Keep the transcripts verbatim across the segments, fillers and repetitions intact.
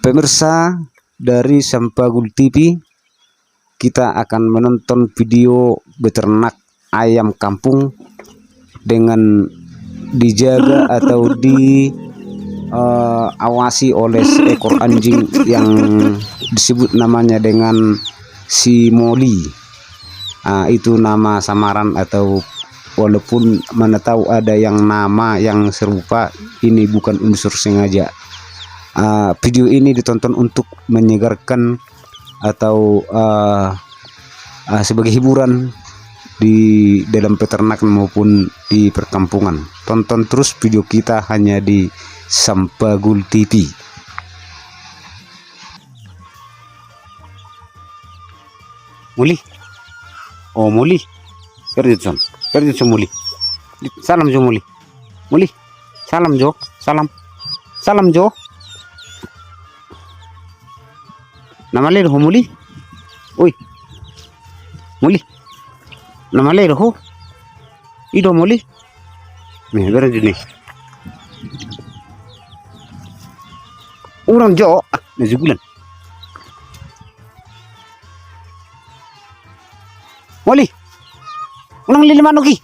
Pemirsa dari Sampagul T V, kita akan menonton video beternak ayam kampung dengan dijaga atau di, eh, awasi oleh seekor anjing yang disebut namanya dengan si Moli. Ah, itu nama samaran atau walaupun mana tahu ada yang nama yang serupa, ini bukan unsur sengaja. Ah, video ini ditonton untuk menyegarkan atau, eh, eh, sebagai hiburan di dalam peternakan maupun di perkampungan. Tonton terus video kita hanya di Sampagul T V. Moli. Oh, Moli. Perjutson. Perjutson, Moli. Salam jo, Moli. Moli. Salam jo. Salam. Salam jo. Na male do ho, Moli? Oi. Moli. Na male do ho? I do, Moli. Nih, bereng jo nih. Urang jo. Ah, na jugulan. Moli. Unang lili manuk i.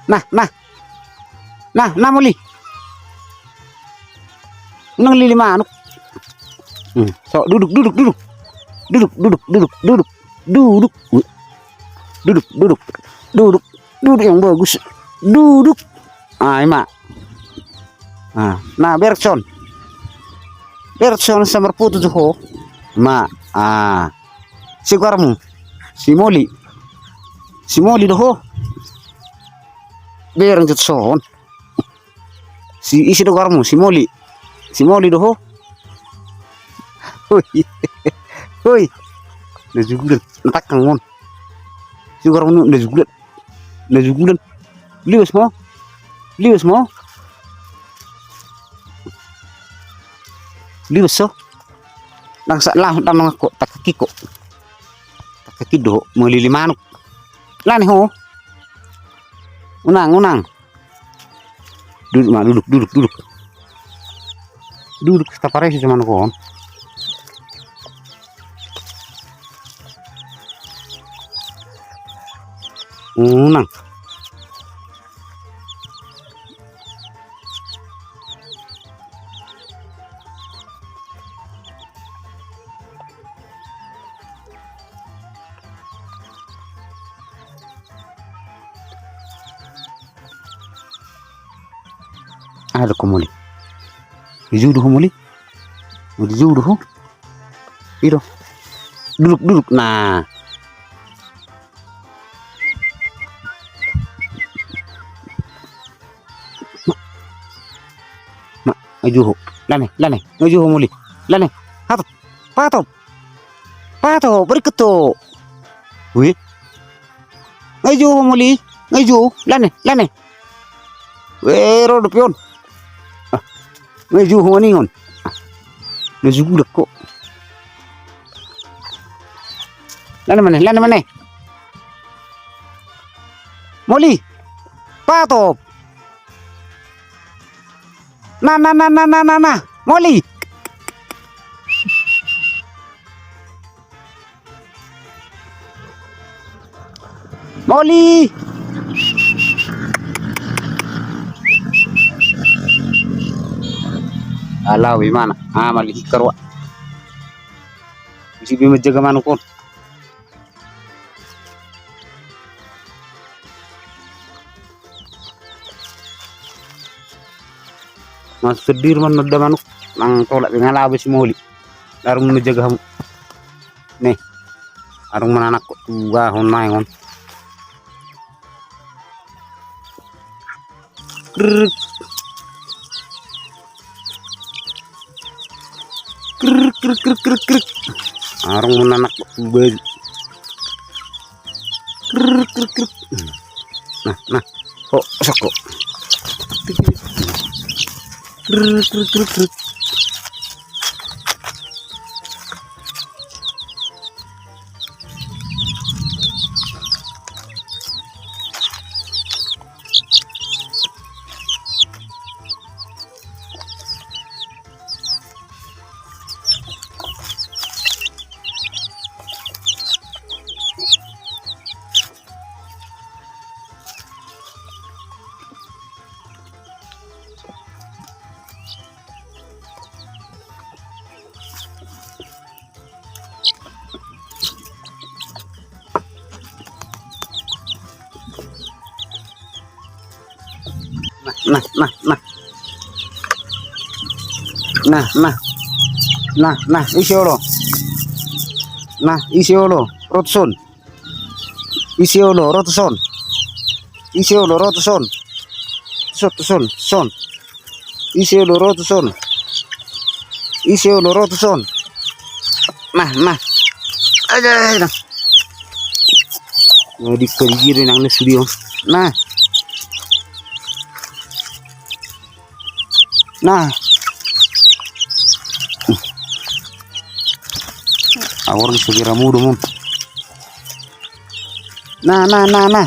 Nah, nah. Nah, nah, Moli. Unang lili manuk. Hmm. So, duduk, duduk, duduk. Duduk, duduk, duduk, duduk. Duduk. Duduk, duduk. Duduk. Duduk yang bagus. Duduk. Ah, ima. Ah, nah, bereng son. Bereng son, samar putu tu ho. Ma, ah. Si goarmu. Si Moli. Si Moli do ho. Bereng jo tu son. Si, ise do goarmu? Si Moli. Si Moli do ho. Hoi. Hoi. Na jugulan. Na tangkang on. Si goarmu na jugulan. Na jugulan. Liwas ma ho. Liwas ma ho. Liwas so. Nang sa lah, nang nang ko, tangkaki ko. Tangkaki do ho, melili manuk. Lani ho. Unang, unang. Duduk ma, duduk, duduk, duduk. Duduk, taparisi cuma nukon. Unang. Aha do ho, Moli? Di jou do ho, Moli? Di jou do ho? I do. Duduk, duduk. Nah. Ma, ma, nga jou ho. Lani, lani. Nga jou ho, Moli. Lani. Patop. Patop. Patop, berikut tu. Wih. Nga jou ho, Moli. Nga jou. Lani, lani. Weh, ro dope on. Ah. Nga jou ho, maningon. Ah. Na jugulan ho. Lani ma ne, lani ma ne. Moli. Patop. Na, na, na. Moli. Moli. Alah, imana. Ah, mali hikar wa. Isi be manjaga manuk on. Masuk sedir man noda manuk nang tolap be nga labe si Moli. Arung manjaga hamu. Nih. Arung mananakko tu gahon naeng on. Krrrk. Krrrk, krrrk, krrrk, krrrk, krrrk. Arung mananakko tu bayu. Krrrk, krrrk, krrrk. Nah, nah. Ho, sokko. Krrrk, krrrk, krrrk, krrrk. Nah, nah, nah. Nah, nah. Nah, nah, ise olo? Nah, ise olo? Ro tuson. Ise olo? Ro tuson. Ise olo? Ro tuson. Tuson, tuson, tuson. Ise olo? Ro tuson. Ise olo? Ro tuson. Nah, nah. Aja, nah. Nah, di kali giri nang ne studio. Nah. Nah. Awor di segera mudo mun. Nah, nah, nah, nah.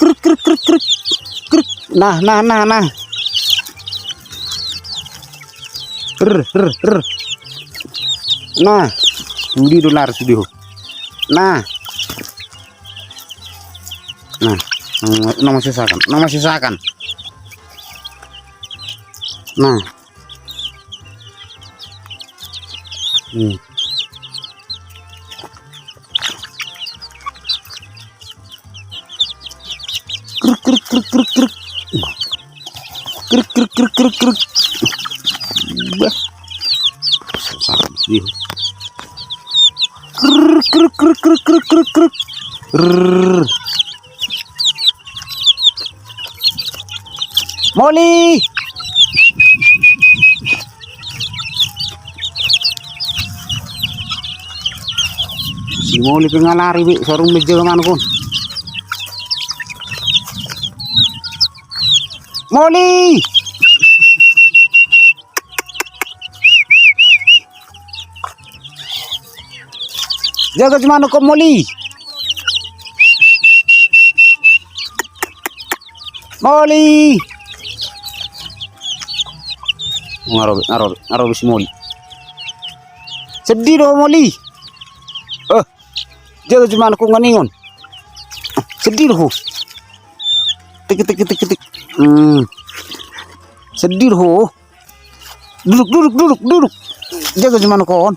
Kruk, kruk, kruk, kruk. Kruk. Nah, nah, nah, nah. Rr, rr, rr. Nah. Uli do lar sude ho. Nah. Nah. Nang, nang masisakan. Nang masisakan. Nah. Hmm. Kruk, kruk, kruk, kruk, kruk. Kruk, kruk, kruk, kruk, kruk. Bah. Kruk, kruk, kruk, kruk, kruk, kruk. Rrrr. Moli! Si Moli pe nga lari be, so dung manjaga manuk on. Moli! Jaga si manuk on, Moli. Moli. Nga ro be, nga ro be, nga ro be si Moli. Sedih do ho, Moli. Eh, jaga si manuk on, nga ningon. Sedih do ho. Tik, tik, tik, tik. Hmm. Sedih do ho. Duduk, duduk, duduk, duduk. Jaga si manuk on.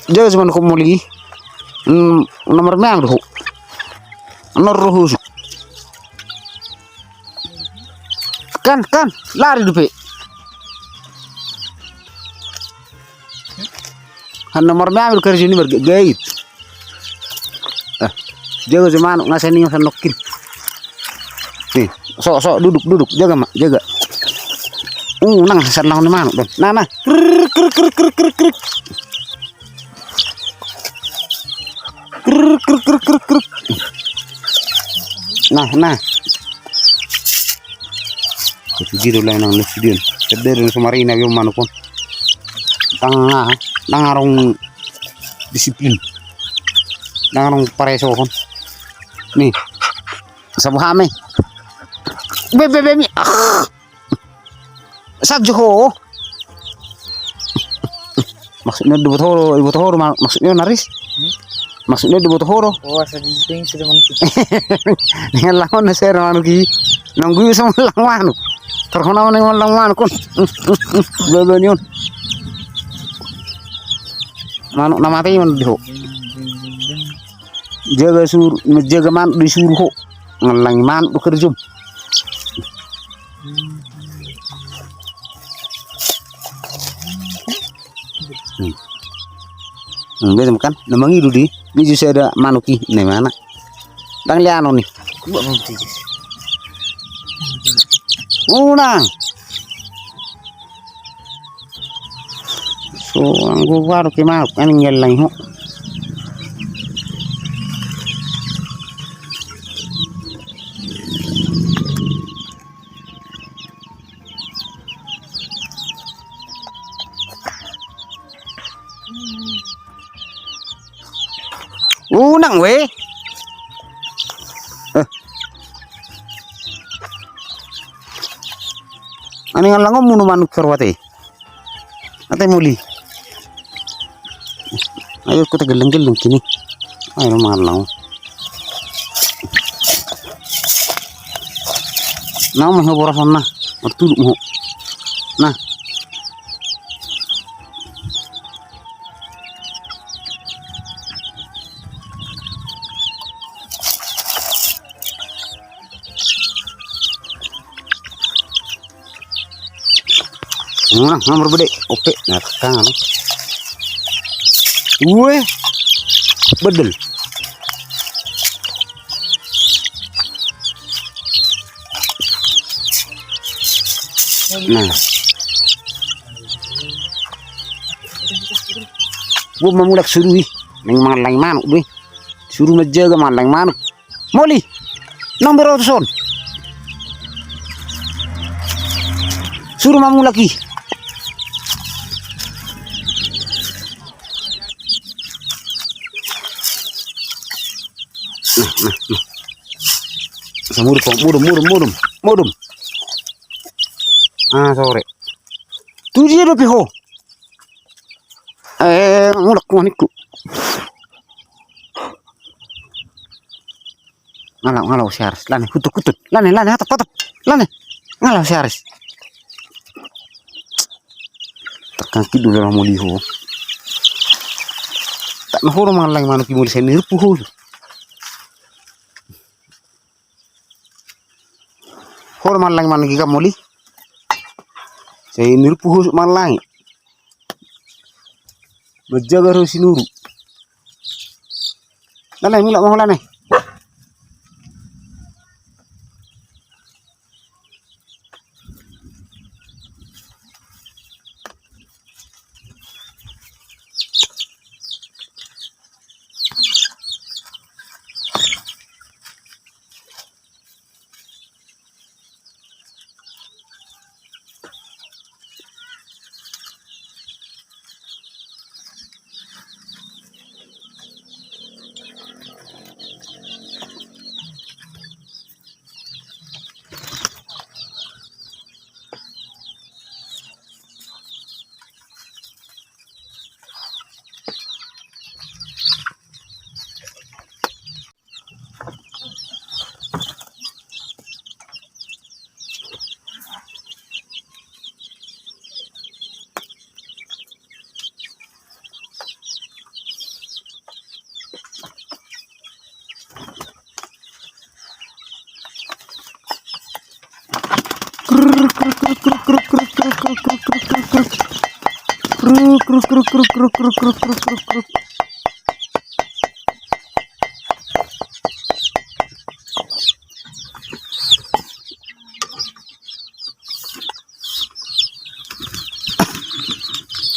Jaga si manuk on, Moli. Hmm, nomor meang do ho. Nomor rohus. Kan, kan, lari dope. Kan nomor meang do kerja ni margait. Eh, jaga si manuk, nga sai ningon sannongkin. Nih, sok, sok, duduk, duduk, jaga ma, jaga. Uh, nang sannong ni manuk, don. Nah, nah. Krrr, krrr, krrr, krrr, krrr. Krrr, krrr, krrr, krrr, krrr. Nah, nah. Jadi dia ulang nang next video. Sedih dan sumari na yo manuk on. Tanga, tanga rong disiplin. Nang rong pareso on. Nih. Sabu hame. Be, be, be, mi. Ah. Sajo ho. Maksudnya diboto ho, diboto ho, ma-, maksudnya naris. Hmm? Maksudnya diboto ho. Oh, asa di sini sudah manuk. Dengan langon na saya manuk i. Nunggu sama lang manuk. Terkena mana yang lang manuk kon. Bebe ni on. Manuk na mate on di ho. Jaga sur-, jaga manuk disuruh ho. Ngelang manuk do kerjom. Hmm. Hmm, biasa kan? Na mangido di, di jus ada manuk i, na mana? Dang liano ni. Unang. So, anggo baru ke manuk, kan ngelang ho. Unang we. Eh. Ani ngalangom munu manuk sorwate. Ate muli. Ayo, kota geleng-geleng kini. Ayo, malang. Nau mah borasan na. Martuduk mo. Nah. Nah, nomor gede. Oke, nah, tekan. Weh. Bedel. Nah. Gua mamulak suru i. Nang mangallang manuk do i. Suru manjaga mangallang manuk. Moli. Nang berotos on. Suru mamulak i. Nah, nah, nah. Sa mudum, mudum, mudum, mudum, mudum. Ah, sore. Tu dia dope ho. Eh, mulak tu anakku. Ngalap, ngalap si Aris. Lane, hutuk, hutuk. Lane, lane, hatop, hatop. Lane. Ngalap si Aris. Tekan kidul lah moli ho. Tak na ho do mangallang manuk i moli, sai nirpu ho. Ho do mangallang manuk i kan moli. Sai nirpu ho mangallang i. Manjaga do sinuru. Lane, mulak ma ho lane.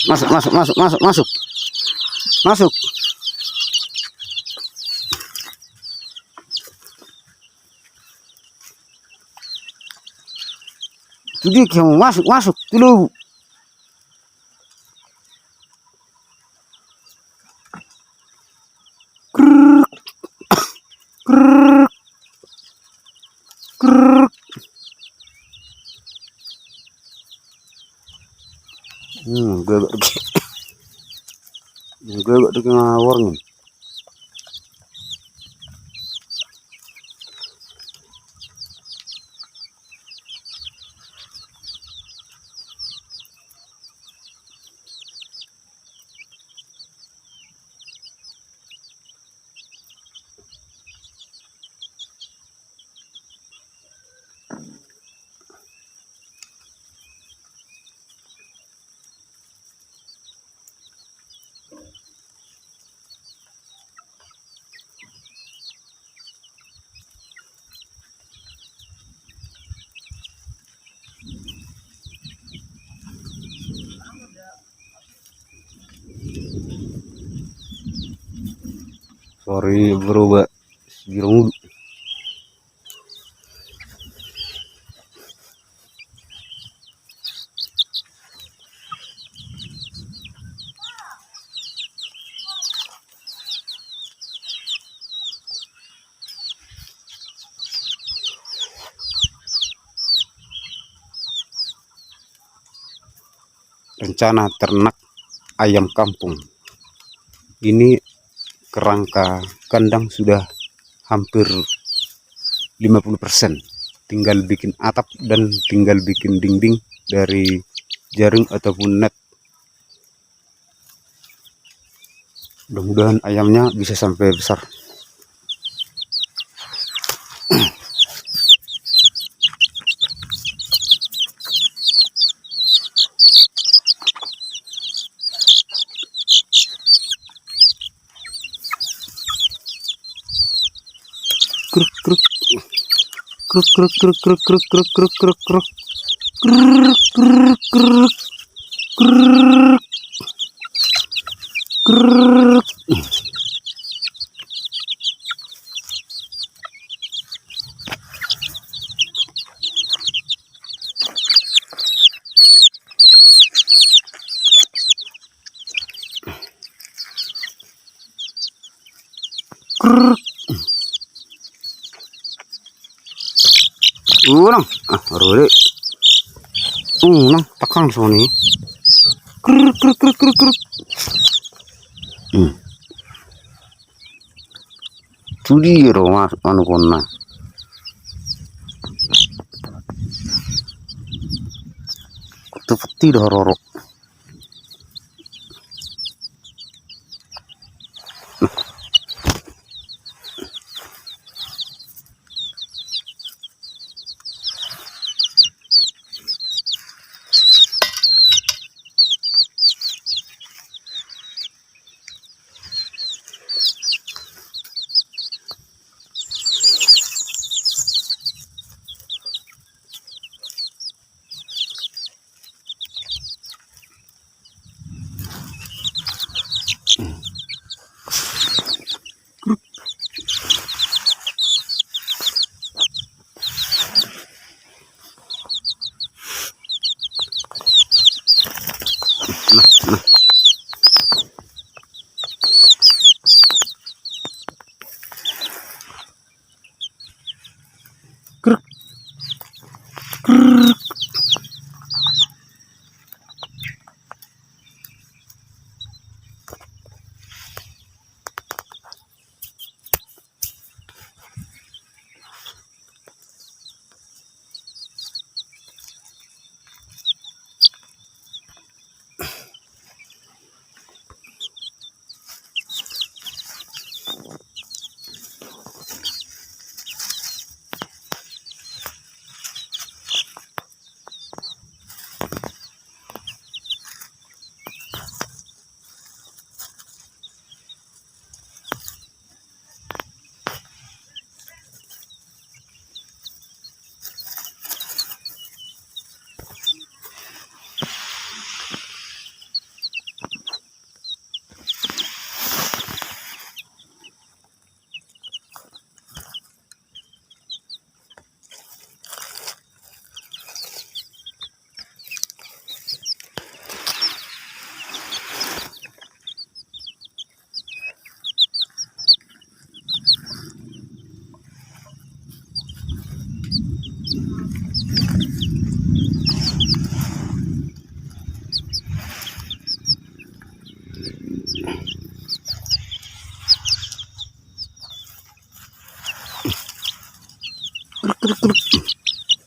Masuk, masuk, masuk, masuk, masuk. Masuk. Tu dia, masuk, masuk tu lobu. Krrrk. Krrrk. Krrrk. Hmm, gagak dikit. Gagak dikit ngawarngin. Sorry, bro, ba. Segirong ulu. Rencana ternak ayam kampung. Ini kerangka kandang sudah hampir lima puluh persen. Tinggal bikin atap dan tinggal bikin dinding dari jaring ataupun net. Mudah-mudahan ayamnya bisa sampai besar. Kruk, kruk. Kruk, kruk, kruk, kruk. Kruk, kruk, kruk, kruk, kruk. Kruk, kruk, kruk. Kruk. Kruk. Krrrk. Unang. Ah, baru deh. Unang, takang songon i. Krrrk, krrrk, krrrk, krrrk, krrrk. Hmm. Itu dia do, Mas, anu kona. Itu peti dah rorok.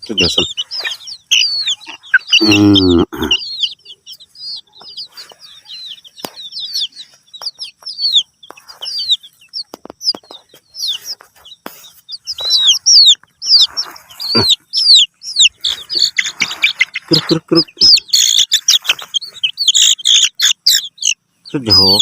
Sudah, Son. Hmm. Kruk, kruk, kruk. Sudah, ho.